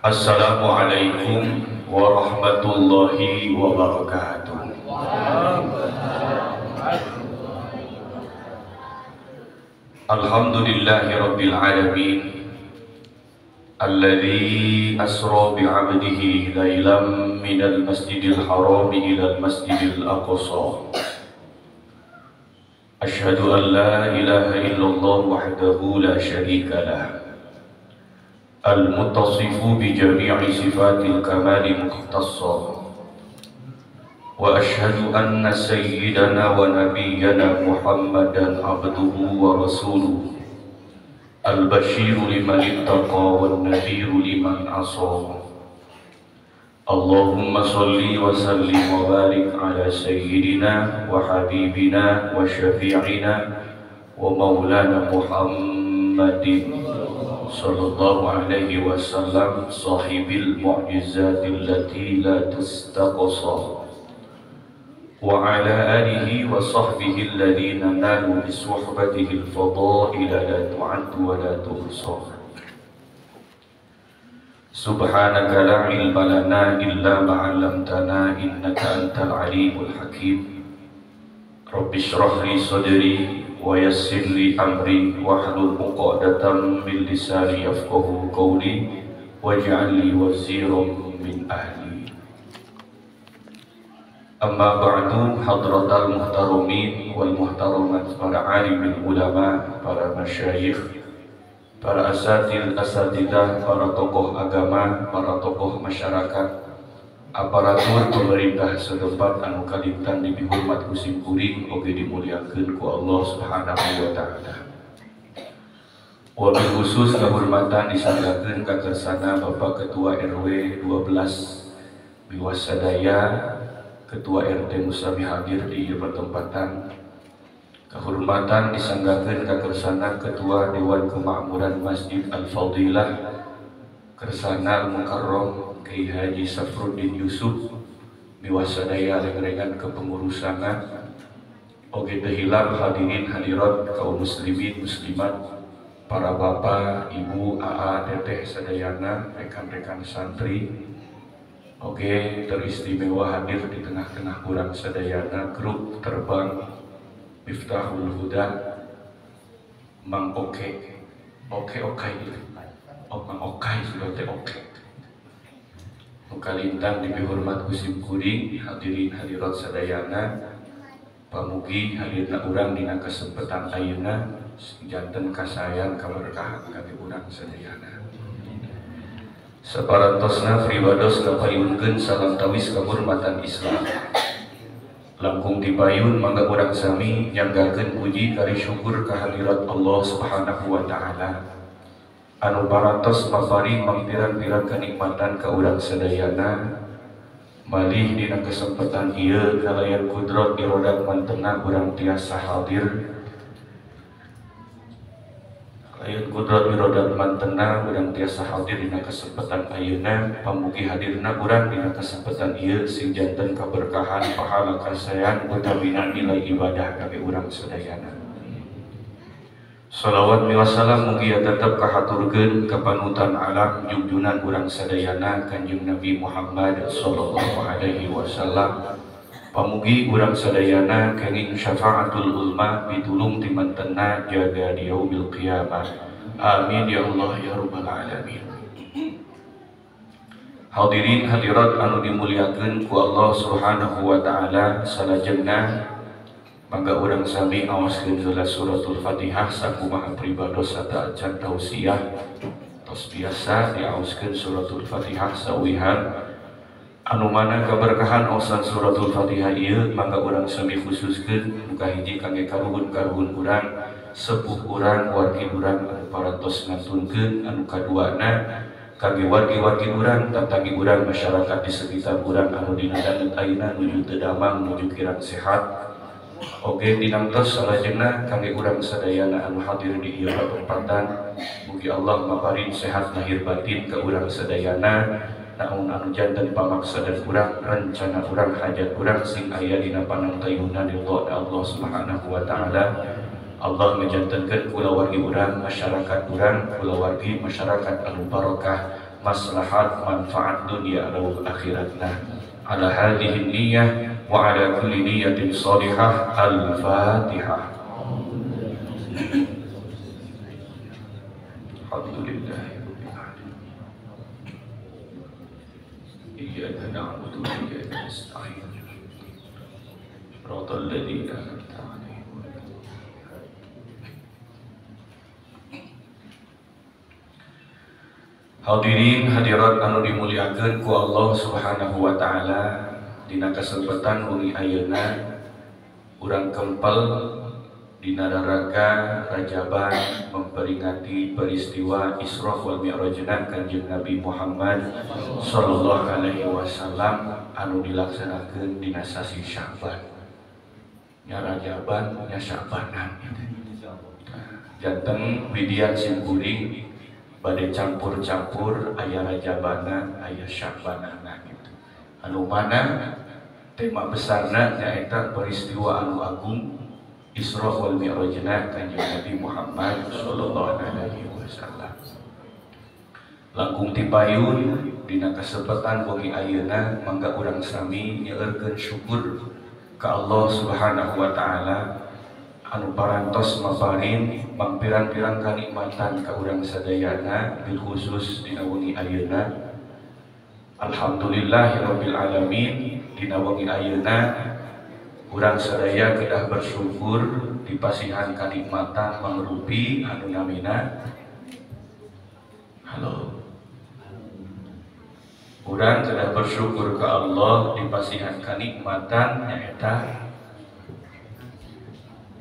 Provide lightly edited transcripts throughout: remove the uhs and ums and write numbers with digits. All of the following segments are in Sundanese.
Assalamualaikum warahmatullahi wabarakatuh. Alhamdulillahi rabbil alamin, alladzi asra bi'abdihi lailan minal masjidil harami ilal masjidil aqsa. Asyhadu an la ilaha illallah wahdahu la syarika lah, al-muttasifu bi jami'i sifatil kamali mukhtassa. Wa asyhadu anna sayyidana wa nabiyyana Muhammadan abduhu wa rasuluhu, al-bashiru liman ittaqa wan nadhiru liman asa. Allahumma salli wa sallim wa barik ala sayyidina wa habibina wa syafi'ina wa maulana Muhammadin sallallahu alaihi wasallam, sahibil mu'jizati allati la tustaqsa, wa ala alihi wa sahbihi alladhina nalu bisuhbatihi al-fadaila la tu'addu wa la tuhsa. Subhanaka la ilma lana illa ma 'allamtana innaka antal alimul hakim. Rabbi shrah li sadri wa yassir li amri wahlul 'uqdatam min lisani yafqahu qawli waj'al li waziran min ahli. Amma ba'du, hadratal muhtaramin wal muhtaramat, para alimin ulama, para masyayikh, para asatid, asatidah, para tokoh agama, para tokoh masyarakat, aparatur pemerintah setempat anu kalimtan dipihormat ku sim kuring oge dimuliakeun ku Allah Subhanahu wa taala. Wabil khusus kehormatan disanggakeun ka kersana Bapak Ketua RW 12 Biwasadaya, Ketua RT Musami hadir di ieu pertempatan. Kehormatan disanggakeun ka kersana Ketua Dewan Kemakmuran Masjid Al-Fadilah Kersana Al-Mukarram Kiai Haji Safruddin Yusuf miwasadaya rengrengan kepengurusanna. Oge teu hilap hadirin hadirat kaum muslimin muslimat, para bapak, ibu, aa, teteh sadayana, rekan-rekan santri. Oge teristimewa hadir di tengah-tengah urang sadayana grup terbang Miftahul Huda Mang Oke. Oke oke oh, Mang Okai sudah teh oke. Kalintang dipihormat ku sim kuring hadirin hadirat sadayana, pamugi hadirna urang dina kesempatan ayeuna janten kasayan kaberkahan kami urang sadayana. Saparantosna pribados kapayunkeun salam tawis kahormatan Islam. Langkung dipayun mangga urang sami nyanggakeun puji kari syukur kehadirat Allah Subhanahu wa taala anu parantos maparin mangpiran-piran kenikmatan ka urang sadayana. Malih dina kesempatan ieu kalayan kudrat irodat mantena urang tiasa hadir, kalayan kudrat irodat mantena urang tiasa hadir dina kesempatan ayeuna. Pamugi hadirna urang dina kesempatan ieu sing janten kaberkahan pahala kasayan utamina nilai ibadah kami urang sadayana. Salawat miwasalam mugia tetep kahaturkeun kapanutan alam jungjunan urang sadayana Kanjeng Nabi Muhammad sallallahu alaihi wasallam. Pamugi urang sadayana kenging syafaatul ulma pitulung ti mantena jaga di yaumil qiyamah. Amin ya Allah ya rabbal alamin. Hadirin hadirat anu dimuliakeun ku Allah Subhanahu wa taala, salajengna mangga urang sami awaskeun heula suratul Fatihah sakumaha pribados sateuacan tausiah. Tos biasa diaoskeun suratul Fatihah sauwihan anu mana kaberkahan aosan suratul Fatihah ieu mangga urang sami khususkeun buka hiji kangge karuhun-karuhun urang, sepuh urang, wargi urang anu parantos ngantunkeun, anu kaduana kangge wargi-wargi urang, tatangi urang, masyarakat di sekitar urang anu dina danget ayeuna nuju teu damang nuju kirang sehat. Oge dinangtos salajengna kangge urang sadayana anu hadir di ieu patempatan, mugi Allah maparin sehat lahir batin ka urang sadayana, naon anu janten pamaksa dan urang, rencana urang, hajat urang sing aya dina panangtayuna ridho Allah Subhanahu wa taala. Allah ngajantenkeun kulawargi urang, masyarakat urang, kulawargi masyarakat anu barokah, maslahat manfaat dunia dan akhiratna. Ala hadhihi niyyah wa ala kulli niyyatin shalihah. Al-Fatihah. Alhamdulillahirabbil alamin. Iyyaka na'budu wa iyyaka nasta'in. Shiratal ladzina an'amta 'alaihim. Hadirin hadirat anu dimuliakeun ku Allah Subhanahu wa taala, dina kesempatan wengi ayeuna urang kempel dina raraga Rajaban memperingati peristiwa Isra wal Mi'rajna Kanjeng Nabi Muhammad sallallahu alaihi wasallam anu dilaksanakeun dina sasi Sya'ban. Nya Rajaban nya Sya'banan. Janten widian simkuring bade campur-campur aya Rajabana aya Sya'banana gitu. Anu mana tema besarna nyaeta peristiwa anu agung Isra wal Mi'rajna Kanjeng Nabi Muhammad sallallahu alaihi wasallam. Langkung tipayun dina kesempatan wengi ayeuna mangga urang sami nyeurkeun syukur ka Allah Subhanahu wa taala anu parantos maparin mangpirang-pirang kanikmatan ka urang sadayana bil khusus dina wengi ayeuna. Alhamdulillahirabbil alamin. Dina wengi ayeuna urang sadaya kedah bersyukur dipasihan kanikmatan mangrupi anu namina halo. Urang kedah bersyukur ka Allah dipasihan kanikmatan nyaeta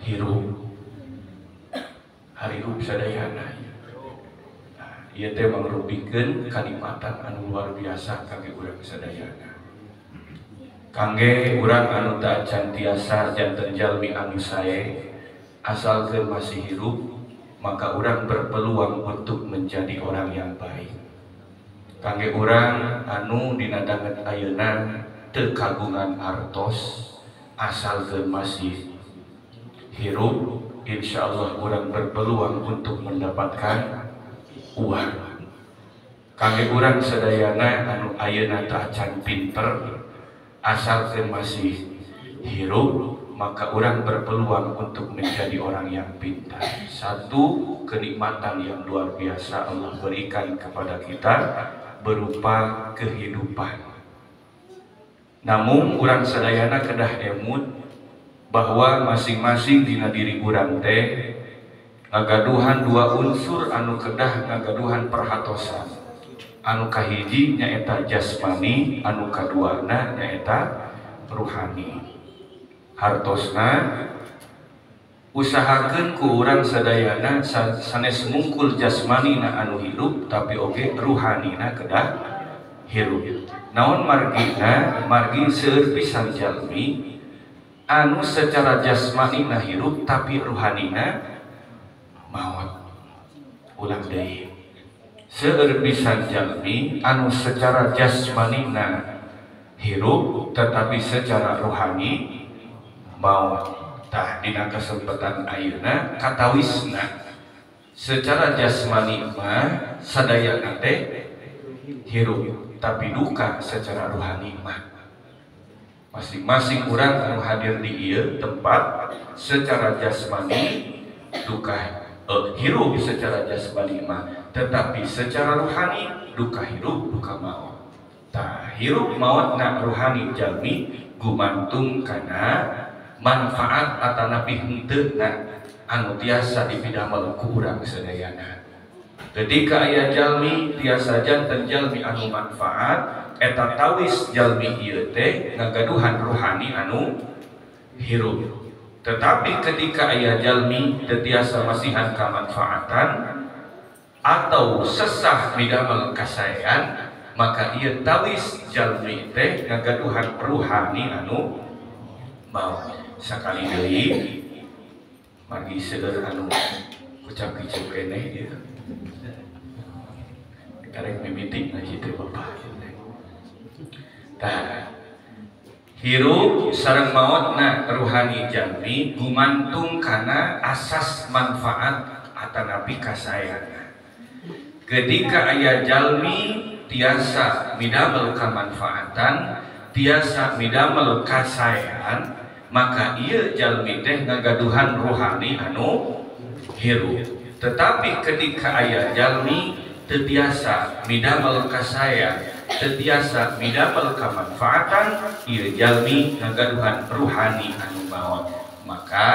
hirup, harirup sadayana. Nah, ieu teh mangrupikeun kanikmatan anu luar biasa kangge urang sadayana. Kangge urang anu teu acan tiasa janten jalmi anu sae, asalkeun masih hirup, maka urang berpeluang untuk menjadi orang yang baik. Kangge urang anu dina danget ayeuna teu kagungan artos, asalkeun masih hirup, insya Allah orang berpeluang untuk mendapatkan uang. Kangge urang sadayana anu ayeuna teu acan pinter, asalkeun masih hirup, maka orang berpeluang untuk menjadi orang yang pintar. Satu kenikmatan yang luar biasa Allah berikan kepada kita berupa kehidupan. Namun urang sadayana kedah emut bahwa masing-masing dina diri urang teh ngagaduhan dua unsur anu kedah ngagaduhan perhatosan. Anu kahiji nyaeta jasmani, anu kaduana nyaeta ruhani. Hartosna usahakeun ku urang sadayana sanes mungkul jasmanina anu hirup tapi oge ruhanina kedah hirup. Naon margina? Margi seueur pisan jalmi anu secara jasmanina hirup tapi ruhanina maot. Ulang deui. Seueur pisan jalmi anu secara jasmanina hirup tetapi secara rohani maot. Tah dina kesempatan ayeuna katawisna secara jasmani mah sadayana teh hirup tapi duka secara rohani mah. Masing-masing urang anu hadir di ieu tempat secara jasmani duka hirup secara jasmani mah, tetapi secara rohani duka hirup duka maot. Tah hirup maot na rohani jalmi gumantung kana manfaat atanapi henteu na anu tiasa dipidamel ku urang sadayana. Ketika aya jalmi tiasa janten jalmi anu manfaat, eta tawis jalmi ieu teh ngagaduhan rohani anu hirup. Tetapi ketika aya jalmi teu tiasa masihan kamanfaatan atau sesah midamel kasaean, maka ieu tawis jalmi teh ngagaduhan ruhani anu maot. Sakali deui margi seueur anu kucap kicep keneh ieu. Karek mimiti ngaji teh bapak. Tah hirup sareng maotna ruhani jalmi gumantung kana asas manfaat atanapi kasaeanna. Ketika aya jalmi tiasa midamel kamanfaatan, tiasa midamel kasaean, maka ieu jalmi teh ngagaduhan ruhani anu hirup. Tetapi ketika aya jalmi teu tiasa midamel kasaean, teu tiasa midamel kamanfaatan, ieu jalmi ngagaduhan ruhani anu maot. Maka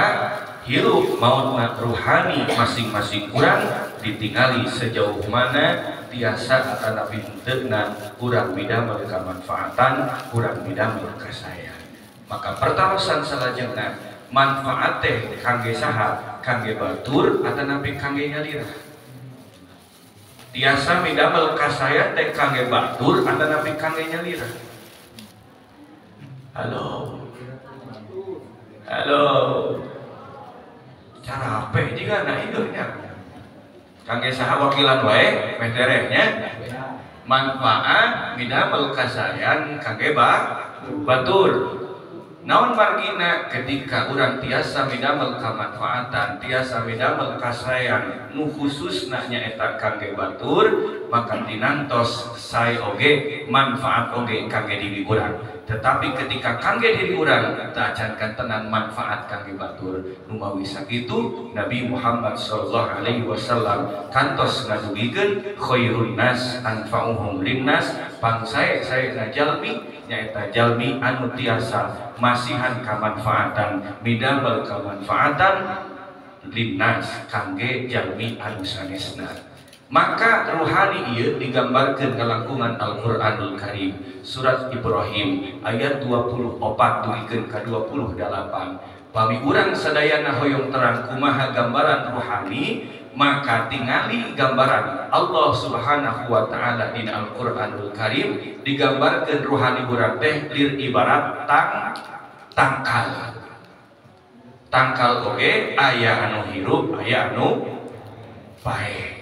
hirup maotna ruhani masing-masing urang ditingali sejauh mana tiasa atanapi henteuna urang midamel kamanfaatan, urang midamel kasaean. Maka pertarosan salajengna manfaat teh kangge saha, kangge batur atanapi kangge nyalira. Tiasa midamel kasaean teh kangge batur atanapi kangge nyalira. Halo. Halo. Cara apa juga nah hidupnya. Kangge saha wakilan wae meh terehnya. Manfaat midamel kasaean kangge batur. Naon margina ketika urang tiasa midamel kamanfaatan, tiasa midamel kasaean nu khususna nyaeta kangge batur, maka tinantos sae oge manfaat oge kangge diri urang. Tetapi ketika kangge diri urang teu acan kantenan manfaat kangge batur. Numawi sakitu Nabi Muhammad sallallahu alaihi wasallam kantos ngadugikeun khairun nas anfa'uhum linnas, pangsae-saena jalmi nyaeta jalmi anu tiasa masihan kamanfaatan, midamel kamanfaatan linnas kangge jalmi anu sanesna. Maka ruhani ieu digambarkeun kalangkungan Al-Qur'anul Karim surat Ibrahim ayat 24 dugikeun ka 28. Pami urang sadayana hoyong terang kumaha gambaran ruhani, maka tingali gambaran Allah Subhanahu wa taala dina Al-Qur'anul Karim digambarkeun ruhani urang teh lir ibarat tangkal. Tangkal oge aya anu hirup, aya anu paeh.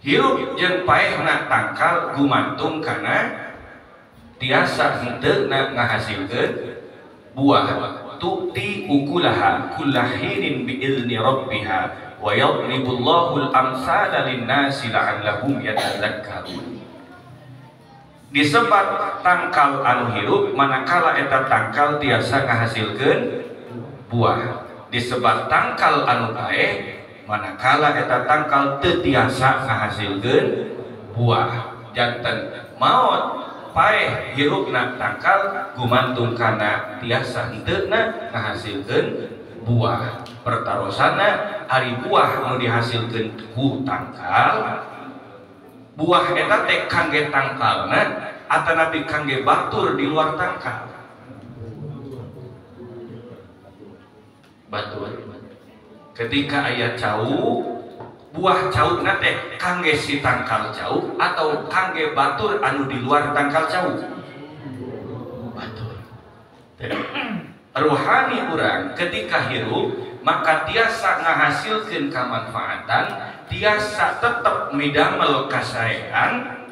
Hirup jeung paehna tangkal gumantung kana tiasa henteu ngahasilkeun buah. Tu'ti ukulaha kullahinin bi'izni rabbiha wa yadribullahu al-amsala lin-nasi la'allahum yatadhakkarun. Disebat tangkal anu hirup manakala eta tangkal tiasa ngahasilkeun buah. Disebat tangkal anu paeh manakala eta tangkal teu tiasa ngahasilkeun buah. Janten maot paeh hirupna tangkal gumantung kana tiasa henteuna ngahasilkeun buah. Pertarosanna ari buah nu dihasilkeun ku tangkal, buah eta teh kangge tangkalna atanapi kangge batur di luar tangkal. Batur. Ketika aya cau, buah cau teh kangge si tangkal cau atau kangge batur anu di luar tangkal cau. Batur. Ruhani urang ketika hirup maka tiasa ngahasilkeun kamanfaatan, tiasa tetep midamel kasaean.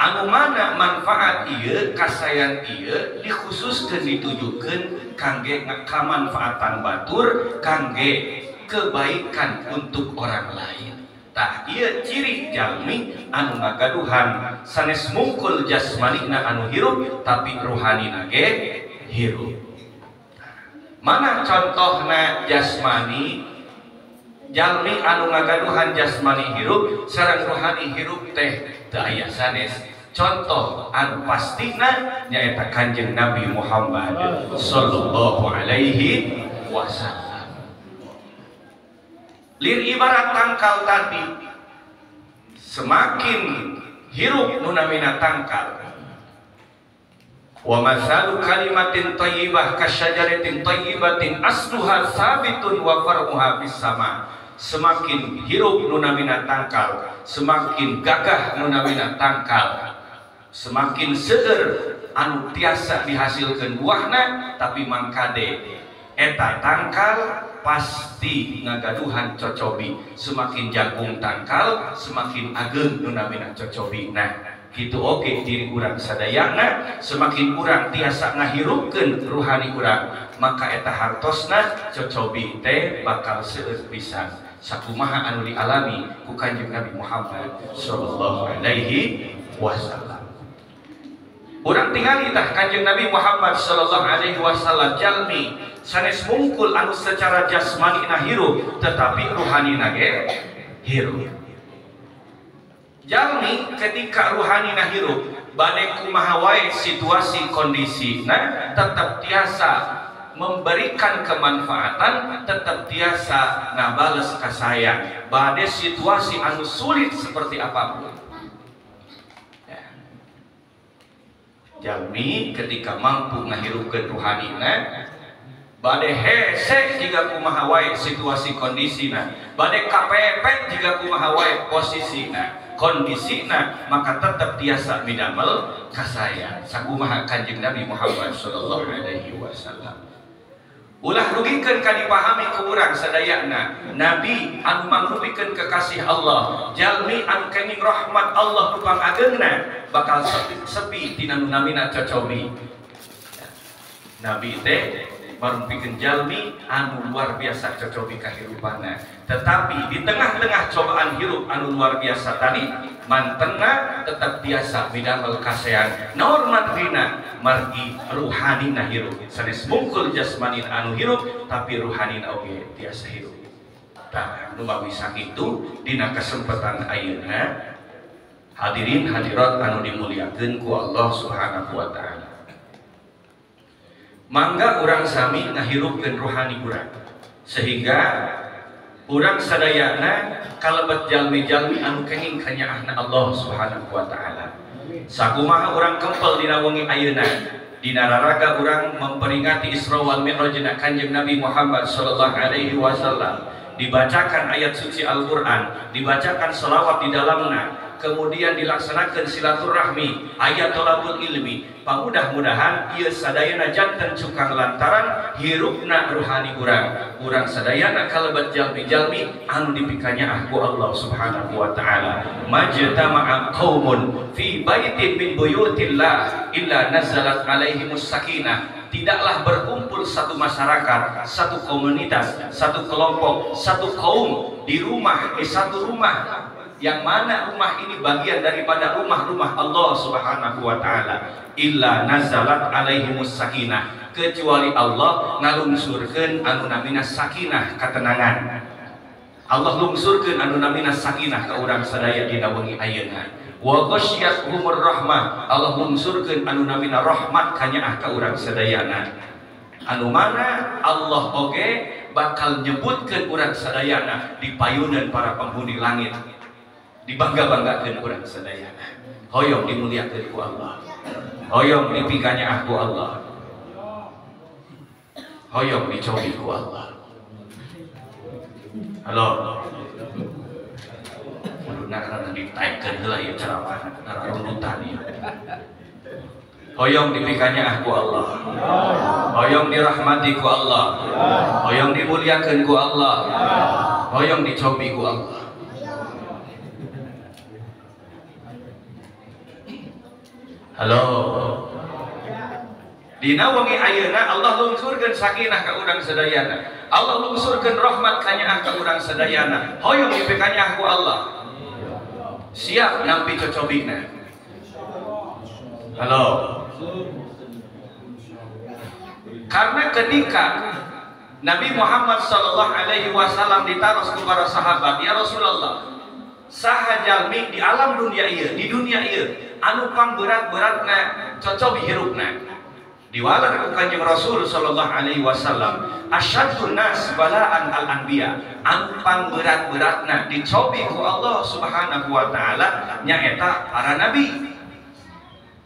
Anu mana manfaat ieu kasaean ieu dikhususkeun ditujukeun kangge kamanfaatan batur, kangge kebaikan untuk orang lain. Tah ieu ciri jalmi anu ngagaduhan sanes mungkul jasmanina anu hirup tapi ruhanina ge hirup. Mana contohna jasmani? Jalmi anu ngagaduhan jasmani hirup sareng ruhani hirup teh teu aya sanes. Contoh anu pastina nyaeta Kanjeng Nabi Muhammad sallallahu alaihi wasallam. Lir ibarat tangkal tadi, semakin hirup nu namina tangkal. Wa masalu kalimatin thayyibah kasyajaratin thayyibatin asluha sabitun wa far'uha fis sama. Semakin hirup nu namina tangkal, semakin gagah nu namina tangkal, semakin seueur anu tiasa dihasilkeun buahna, tapi mangkade eta tangkal pasti ngagaduhan cocobi. Semakin jagung tangkal, semakin ageng nu namina cocobi. Nah, gitu oke diri urang sadayana, semakin urang tiasa ngahirupkeun ruhani urang, maka eta hartosna cocobi teh bakal seueur pisan. Sakumaha anu dialami ku Kanjeng Nabi Muhammad sallallahu alaihi wasallam. Urang tingali tah Kanjeng Nabi Muhammad sallallahu alaihi wasallam jalmi sanes mungkul anu secara jasmani na hirup tetapi ruhani na ge hirup. Jalmi ketika ruhani na hirup bade kumaha wae situasi kondisi na tetap tiasa memberikan kemanfaatan, tetap tiasa ngabales kasayang bade situasi anu sulit seperti apapun. Ya. Jalmi ketika mampu ngahirupkeun ruhanina bade hese jika kumaha wae situasi kondisina, bade kapepet jika kumaha wae posisina kondisina, maka tetap tiasa midamel kasayang sakumaha Kanjeng Nabi Muhammad sallallahu alaihi wasallam. Ulah rugikeun ka dipahami ku urang sadayana, nabi anu mangrupikeun kekasih Allah, jalmi anu kenging rahmat Allah nu pangageungna bakal sepi tina nu namina cocobi. Nabi teh marupikeun jalmi anu luar biasa cocobi kahirupanna. Tetapi di tengah-tengah cobaan hirup anu luar biasa tadi, mantena tetap biasa midamel kasean. Naon margina? Margi ruhanina hirup. Sanes mungkul jasmanin anu hirup, tapi ruhanina oge tiasa hirup. Tah nu mawi sakitu dina kesempatan ayeuna hadirin hadirat anu dimuliakeun ku Allah Subhanahu wa taala. Mangga urang sami ngahirupkeun ruhani urang sehingga urang sadayana kalebet jalmi-jalmi anu kenging kanyaahna Allah Subhanahu wa taala. Sakumaha urang kempel dina wengi ayeuna dina raraga urang memperingati Isra wal Mi'rajna Kanjeng Nabi Muhammad sallallahu alaihi wasallam, dibacakan ayat suci Al-Qur'an, dibacakan selawat di dalamna, kemudian dilaksanakan silaturahmi, ayat tolabul ilmi. Pamudah-mudahan ieu sadayana janten cukang lantaran hirupna ruhani urang. Urang sadayana kalebet jalmi-jalmi anu dipikanyaah ku Allah Subhanahu wa taala. Majtama'a qaumun fi baitin min buyutillah illa nazalat alaihimus sakinah. Tidaklah berkumpul satu masyarakat, satu komunitas, satu kelompok, satu kaum di rumah, di satu rumah, yang mana rumah ini bagian daripada rumah-rumah Allah Subhanahu wa taala, illa nazalat alaihimus sakinah, kecuali Allah ngalungsurkeun anu namina sakinah, ketenangan. Allah lungsurkeun anu namina sakinah ka urang sadaya dina wengi ayeuna. Wa ghasyiyatuhumur rahmah, Allah lungsurkeun anu namina rahmat kanyaah ka urang sadayana. Anu mana Allah oge bakal nyebutkeun urang sadayana di payunan para penghuni langit. Dibangga-banggakeun urang sadayana. Hoyong dimuliakeun ku Allah. Hoyong dipikanyaah ku Allah. Hoyong dicobi ku Allah. Halo. Kuduna karena ditaikeun heula ieu ceramah, runtutan ieu. Hoyong dipikanyaah ku Allah. Hoyong dirahmati ku Allah. Hoyong dimuliakeun ku Allah. Hoyong dicobi ku Allah. Halo. Dina wengi ayeuna Allah lungsurkeun sakinah ka urang sadayana. Allah lungsurkeun rahmat kanyaah ka urang sadayana. Hoyong dipikanyaah ku Allah. Siap nampi cocobina. Halo. Karena ketika Nabi Muhammad sallallahu alaihi wasallam ditaros ku para sahabat, "Ya Rasulullah, saha jalmi di alam dunia ieu, di dunia ieu anu pangberat-beratna cocobi hirupna?" Diwalar ku Kanjeng Rasul sallallahu alaihi wasallam, asyaddun nas balaan al anbiya, anu pangberat-beratna dicobi ku Allah Subhanahu wa taala nyaeta para nabi.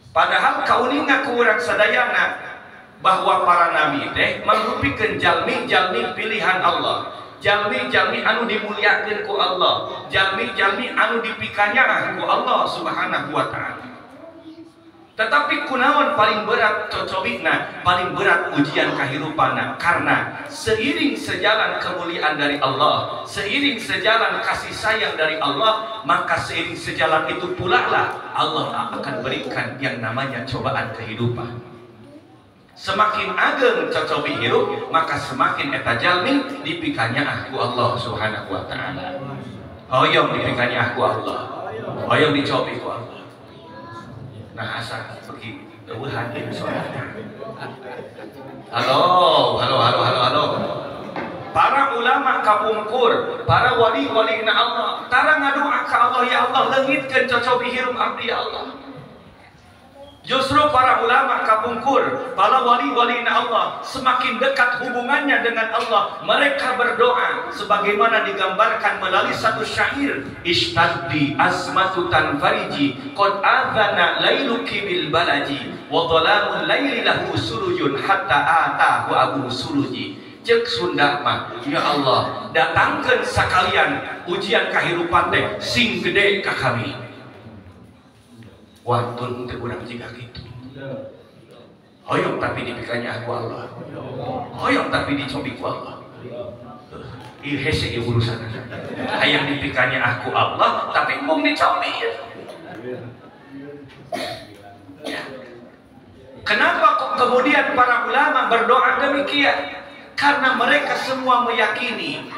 Padahal kauninga ku urang sadayana bahwa para nabi teh mangrupikeun jalmi-jalmi pilihan Allah, jalmi-jalmi anu dimuliakeun ku Allah, jalmi-jalmi anu dipikanyaah ku Allah Subhanahu wa taala. Tetapi kunaon paling berat cocobina, paling berat ujian kahirupanna, karena seiring sejalan kemuliaan dari Allah, seiring sejalan kasih sayang dari Allah, maka seiring sejalan itu pula lah Allah akan berikan yang namanya cobaan kehidupan. Semakin ageng cocobi hirup, maka semakin eta jalmi dipikanyaah ku Allah Subhanahu wa taala. Hoyong dipikanyaah ku Allah. Hoyong dicobi ku Allah. Nah asa pergi eueuhan ieu soalna. Halo, halo, halo, halo, halo. Para ulama kapungkur, para wali-wali na Allah, tara ngadoa ka Allah, ya Allah leungitkeun cocobi hirup abdi ya Allah. Justru para ulama kapungkur, para wali-wali na Allah, semakin dekat hubungannya dengan Allah, mereka berdoa sebagaimana digambarkan melalui satu syair, ishtaddi azmatu tanfariji qad adzana lailuki bil balaji wa dhalamul laili lahu surujun hatta atahu abu suruji. Cek Sunda mah, ya Allah, datangkeun sakalian ujian kahirupan teh sing gede ka kami. Wantun teh urang jiga kitu. Hoyong tapi dipikanyaah ku Allah. Hoyong tapi dicobi ku Allah. Ieu hese ieu urusan. Hayang dipikanyaah ku Allah tapi mung dicobi. Ya. Kenapa kok kemudian para ulama berdoa demikian? Karena mereka semua meyakini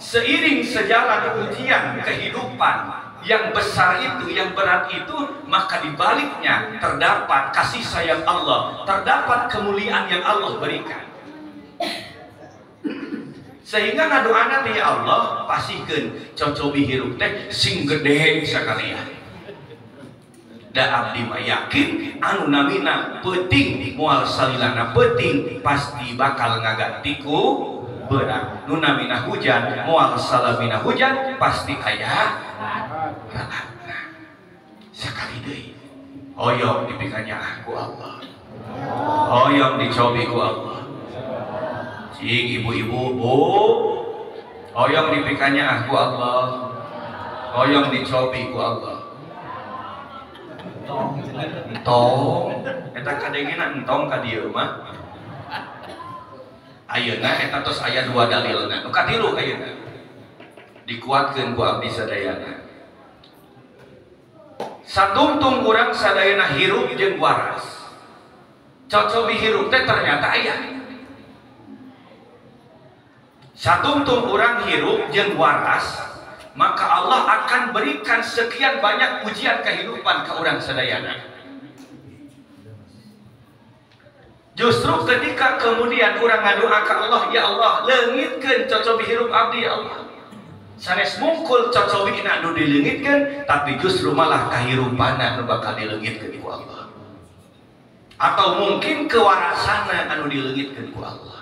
seiring sejalan ujian kehidupan yang besar itu, yang berat itu, maka di baliknya terdapat kasih sayang Allah, terdapat kemuliaan yang Allah berikan. Sehingga ngadoana teh ya Allah, pasihkeun cocobi hirup teh sing gede sakalian. Da abdi mah yakin anu namina peuting moal salilana peuting pasti bakal ngaganti ku beurang. Nu namina hujan moal salamina hujan pasti aya raatna. Sakali deui hoyong dipikanyaah ku Allah, hoyong dicobi ku Allah. Cing ibu-ibu, bu, hoyong dipikanyaah ku Allah, hoyong dicobi ku Allah. Entong, eta kadengena entong ka dieu mah. Ayeuna eta tos aya dua dalilna. Nu katilu ayeuna. Dikuatkeun ku abdi sadayana. Satungtung urang sadayana hirup jeung waras. Cocobi hirup teh ternyata aya. Satungtung urang hirup jeung waras, maka Allah akan berikan sekian banyak ujian kehidupan ke orang sadayana. Justru ketika kemudian orang ngadoa ka Allah, ya Allah, leungitkeun cocobi hirup abdi ya Allah. Sanes mungkul cocobi anu dileungitkeun, tapi justru malah kahirupanna anu bakal dileungitkeun ku Allah. Atau mungkin kewarasanna anu dileungitkeun ku Allah.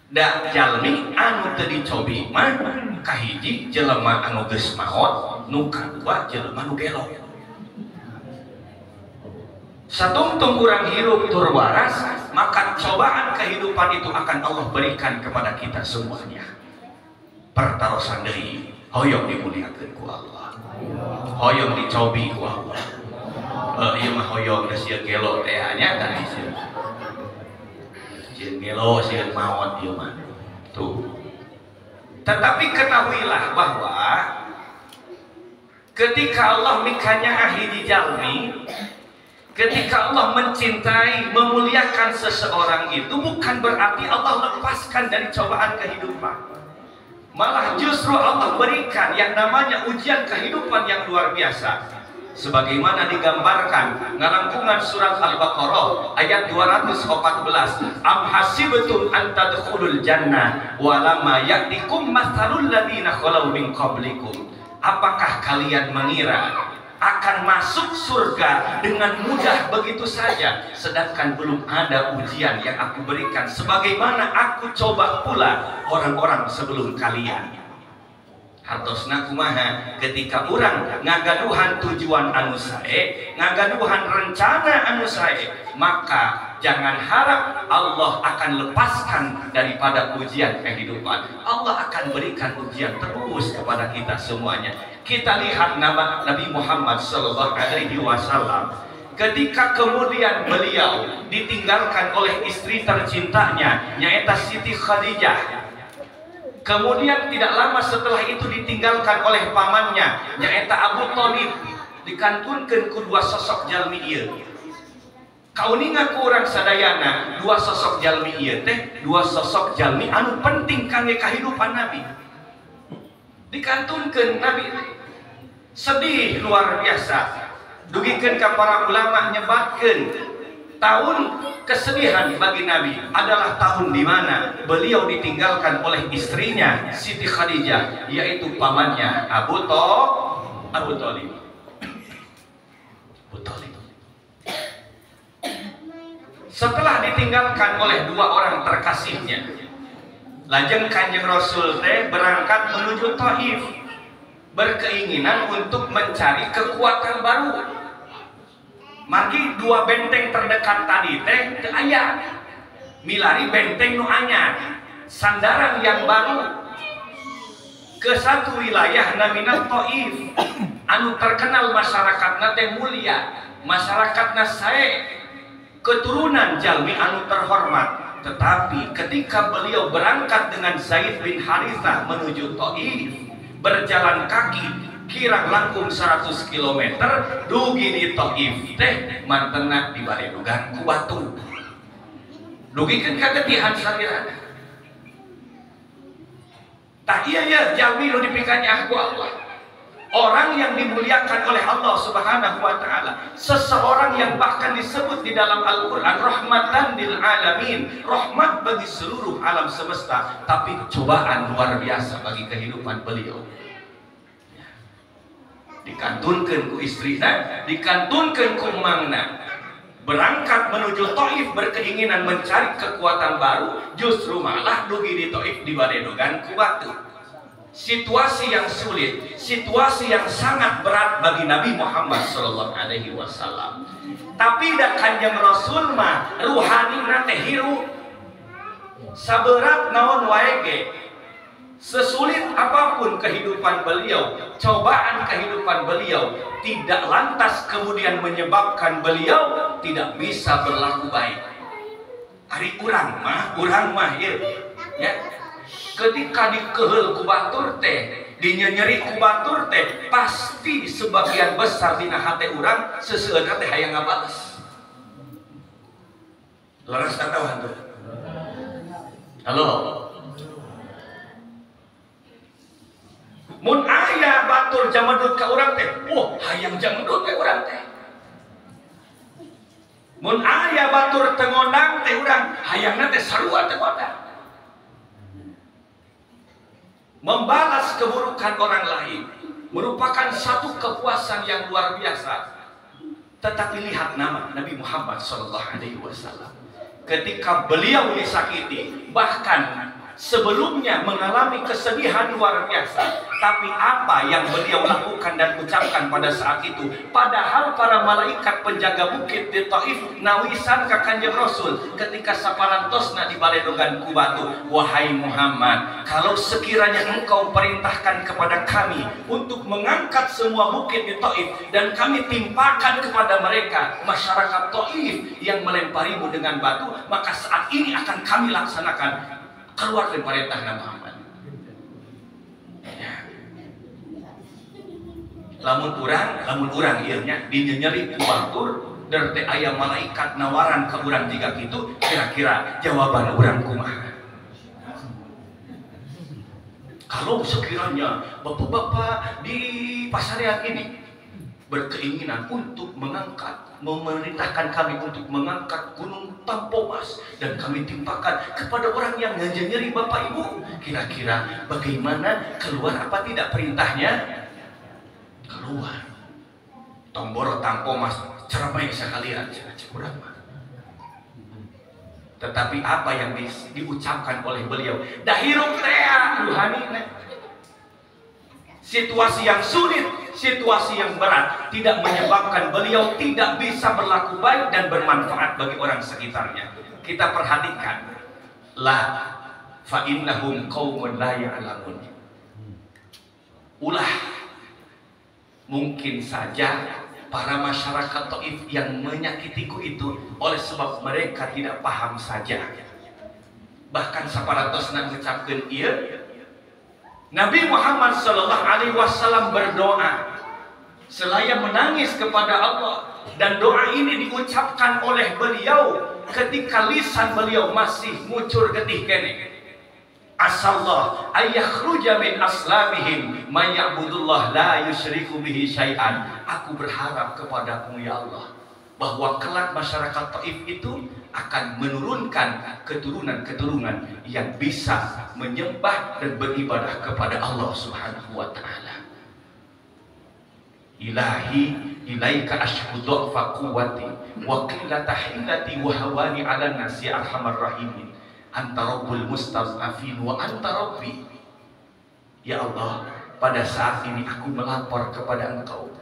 Da jalmi anu teu dicobi mah kahiji jelema anu geus maot, nu kadua jelema nu gelo. Satungtung urang hirup tur waras, maka cobaan kehidupan itu akan Allah berikan kepada kita semuanya. Pertarosan deui, hoyong dimuliakeun ku Allah, hoyong dicobi ku Allah. Ieu mah hoyong da sieun gelo teh nya tadi sieun. Sieun gelo sieun maot ieu mah. Tuh. Tetapi ketahuilah bahwa ketika Allah mikanyaah hiji jalmi, ketika Allah mencintai, memuliakan seseorang itu bukan berarti Allah lepaskan dari cobaan kehidupan. Malah justru Allah berikan yang namanya ujian kehidupan yang luar biasa. Sebagaimana digambarkan ngalangkungan surat Al-Baqarah ayat 214, am hasibtum an tadkhulul jannah walamma ya'tikum mathalul ladzina khalau min qablikum. Apakah kalian mengira akan masuk surga dengan mudah begitu saja, sedangkan belum ada ujian yang aku berikan sebagaimana aku coba pula orang-orang sebelum kalian. Hartosna kumaha ketika urang ngagaduhan tujuan anu sae, ngagaduhan rencana anu sae, maka jangan harap Allah akan lepaskan daripada ujian kehidupan. Allah akan berikan ujian terus kepada kita semuanya. Kita lihat nama Nabi Muhammad Sallallahu Alaihi Wasallam ketika kemudian beliau ditinggalkan oleh istri tercintanya, nyaeta Siti Khadijah. Kemudian tidak lama setelah itu ditinggalkan oleh pamannya, nyaeta Abu Thalib, dikantunkeun ku dua sosok jalmi ieu. Kauninga ku urang sadayana dua sosok jalmi ieu teh, dua sosok jalmi anu penting kangge kahidupan Nabi. Dikantunkeun Nabi sedih luar biasa. Dugikeun ka para ulama nyebatkeun tahun kesedihan bagi Nabi adalah tahun di mana beliau ditinggalkan oleh istrinya Siti Khadijah, yaitu pamannya Abu Thalib. Abu Thalib. Setelah ditinggalkan oleh dua orang terkasihnya, lajeng Kanjeng Rasul teh berangkat menuju Taif, berkeinginan untuk mencari kekuatan baru. Margi dua benteng terdekat tadi teh teu aya, milari benteng nu anyar, sandaran yang baru ke satu wilayah namina Taif, anu terkenal masyarakatna teh mulia, masyarakatna sae, keturunan jalmi anu terhormat. Tetapi ketika beliau berangkat dengan Zaid bin Harithah menuju Taif, berjalan kaki kirang langkung 100 km, dugi di Taif teh mantena dibaledugan ku batu. Dugikeun kagetihan salirana. Tah ieu ye jalmi nu dipikanyaah ku Allah. Orang yang dimuliakan oleh Allah Subhanahu wa taala, seseorang yang bahkan disebut di dalam Al-Qur'an rahmatan lil alamin, rahmat bagi seluruh alam semesta, tapi cobaan luar biasa bagi kehidupan beliau. Dikantunkeun ku istrina, dikantunkeun ku mangna. Berangkat menuju Taif berkeinginan mencari kekuatan baru, justru malah dugi di Taif dibaledogan ku batu. Situasi yang sulit, situasi yang sangat berat bagi Nabi Muhammad sallallahu alaihi wasallam. Tapi da Kanjeng Rasul mah ruhanina teh hirup. Saberat naon wae ge, sesulit apapun kehidupan beliau, cobaan kehidupan beliau tidak lantas kemudian menyebabkan beliau tidak bisa berlaku baik. Ari urang mah ieu ya. Ketika dikeheul ku batur teh, dinyenyeri ku batur teh, pasti sebagian besar dina hate urang seseueurna teh hayang ngabales. Leres atawa henteu? Halo. Mun aya batur jamedut ka urang teh, wah hayang jamedut teh urang teh. Mun aya batur teu ngondang teh urang, hayangna teh sarua teu ngondang. Membalas keburukan orang lain merupakan satu kepuasan yang luar biasa. Tetapi lihat nama Nabi Muhammad sallallahu alaihi wasallam. Ketika beliau disakiti, bahkan sebelumnya mengalami kesedihan luar biasa, tapi apa yang beliau lakukan dan ucapkan pada saat itu? Padahal para malaikat penjaga bukit di Taif nawisan ka Kanjeng Rasul ketika saparantosna di baledogan ku batu, wahai Muhammad, kalau sekiranya engkau perintahkan kepada kami untuk mengangkat semua bukit di Taif dan kami timpakan kepada mereka masyarakat Taif yang melemparimu dengan batu, maka saat ini akan kami laksanakan. Keluar dari perintah Nabi Muhammad. Ya. Lamun urang ieu nya dinyenyeri ku batur der teh aya malaikat nawaran ka urang jiga kitu, kira-kira jawaban urang kumaha? Kalau sekiranya bapak-bapak di pasarean ini berkeinginan untuk mengangkat, memerintahkan kami untuk mengangkat gunung Tampomas dan kami timpakan kepada orang yang nyeri bapak ibu, kira-kira bagaimana, keluar apa tidak perintahnya? Keluar. Tomboro Tampomas ceramai sekalian kurang. Tetapi apa yang diucapkan oleh beliau? Dahirup tea ruhani. Situasi yang sulit, situasi yang berat tidak menyebabkan beliau tidak bisa berlaku baik dan bermanfaat bagi orang sekitarnya. Kita perhatikan, la fa innahum qaumun la ya'lamun. Ulah, mungkin saja para masyarakat Taif yang menyakitiku itu oleh sebab mereka tidak paham saja. Bahkan saparatosna ngucapkeun ieu, Nabi Muhammad sallallahu alaihi wasallam berdoa, Selaya menangis kepada Allah, dan doa ini diucapkan oleh beliau ketika lisan beliau masih ngucur getih kene. Asallah ayyakhruja min aslabihim may ya'budullah la yusyriku bihi syai'an. Aku berharap kepadamu ya Allah bahwa kelak masyarakat Taif itu akan menurunkan keturunan-keturunan yang bisa menyembah dan beribadah kepada Allah Subhanahu wa taala. Ilahi ilaika ashku dha'fa quwwati wa qillata hilati wa hawani 'alan nasi arhamar rahimin. Anta rabbul mustad'afin wa anta rabbi. Ya Allah, pada saat ini aku melapor kepada Engkau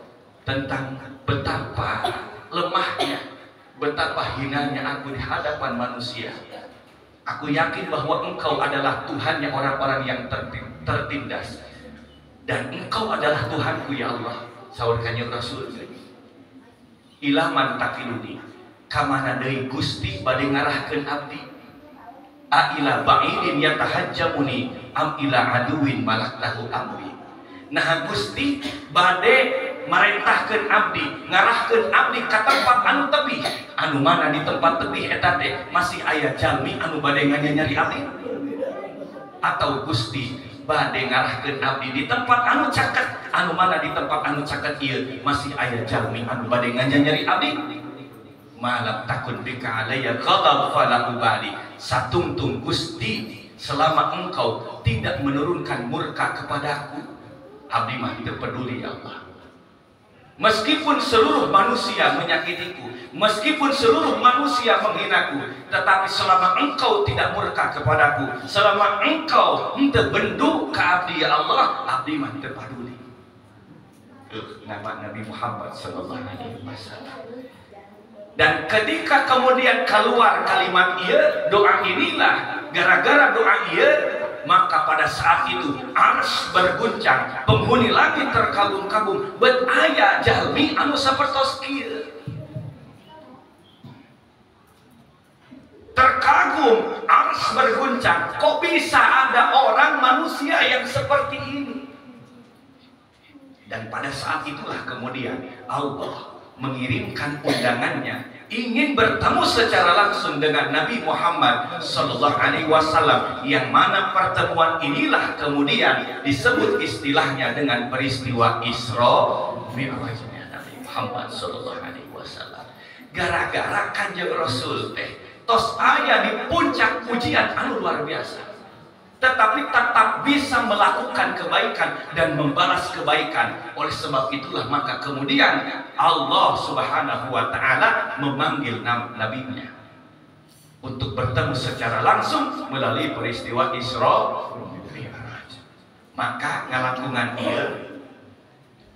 tentang betapa lemahnya, betapa hinanya aku di hadapan manusia. Aku yakin bahwa Engkau adalah Tuhannya orang-orang yang tertindas, dan Engkau adalah Tuhanku ya Allah. Saur Kanjeng Rasul, ilaman takiluni, kamana deui Gusti bade ngarahkeun abdi, a ila ba'idin yatahajjamuni am ila aduwin malaktahu amri. Nah Gusti bade marentahkeun abdi, ngarahkeun abdi ka tempat anu tebih, anu mana di tempat tebih eta teh masih aya jalmi anu bade nganyari abdi, atau Gusti bade ngarahkeun abdi di tempat anu caket, anu mana di tempat anu caket ieu masih aya jalmi anu bade nganyari abdi. Malam takun bika alayya ghadab fala ubali. Satungtung Gusti, selama Engkau tidak menurunkan murka kepadaku, abdi mah teu peduli ya Allah. Meskipun seluruh manusia menyakitiku, meskipun seluruh manusia menghinaku, tetapi selama Engkau tidak murka kepadaku, selama Engkau henteu bendu ka abdi ya Allah, abdi mah teu peduli. Nama Nabi Muhammad sallallahu alaihi wasallam. Dan ketika kemudian keluar kalimat ieu, doa inilah, gara-gara doa ieu, maka pada saat itu ars berguncang, penghuni langit terkagum-kagum, bet aya jalmi anu sapertos kieu. Terkagum, ars berguncang, kok bisa ada orang manusia yang seperti ini? Dan pada saat itulah kemudian Allah mengirimkan undangannya, ingin bertemu secara langsung dengan Nabi Muhammad Sallallahu Alaihi Wasallam, yang mana pertemuan inilah kemudian disebut istilahnya dengan peristiwa Isra Mi'rajnya Nabi Muhammad Sallallahu Alaihi Wasallam. Gara-gara Kanjeng Rasul teh tos aya di puncak ujian anu luar biasa, tetapi tetap bisa melakukan kebaikan dan membalas kebaikan. Oleh sebab itulah maka kemudian Allah Subhanahu wa taala memanggil nabinya untuk bertemu secara langsung melalui peristiwa Isra Mi'raj. Maka ngalangkungan ieu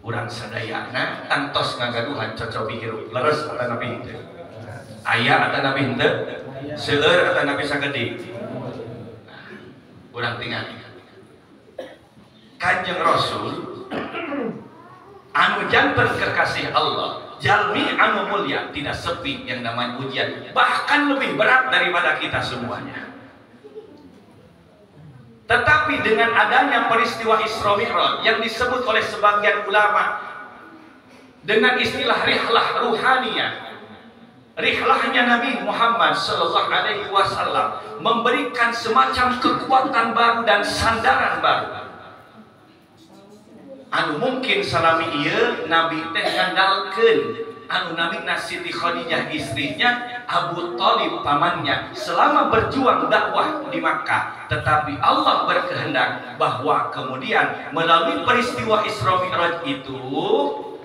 urang sadayana tangtos ngagaduhan cocobi hirup leres atanapi henteu, aya atanapi henteu, seueur atanapi sakedik. Urang tinggal Kanjeng Rasul anu janten kekasih Allah, jalmi anu mulia, tidak sepi yang namanya ujian, bahkan lebih berat daripada kita semuanya. Tetapi dengan adanya peristiwa Isra Mi'raj yang disebut oleh sebagian ulama dengan istilah rihlah ruhaniyah, rihlahnya Nabi Muhammad Sallallahu Alaihi Wasallam memberikan semacam kekuatan baru dan sandaran baru. Anu mungkin salami ieu Nabi teh ngandalkeun anu namina Siti Khadijah istrinya, Abu Thalib pamannya, selama berjuang dakwah di Makkah. Tetapi Allah berkehendak bahwa kemudian melalui peristiwa Isra Mi'raj itu,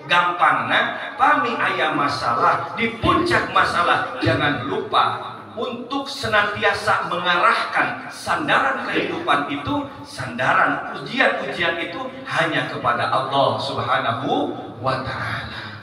gampangna pami aya masalah, di puncak masalah jangan lupa untuk senantiasa mengarahkan sandaran kehidupan itu, sandaran ujian-ujian itu hanya kepada Allah Subhanahu wa taala.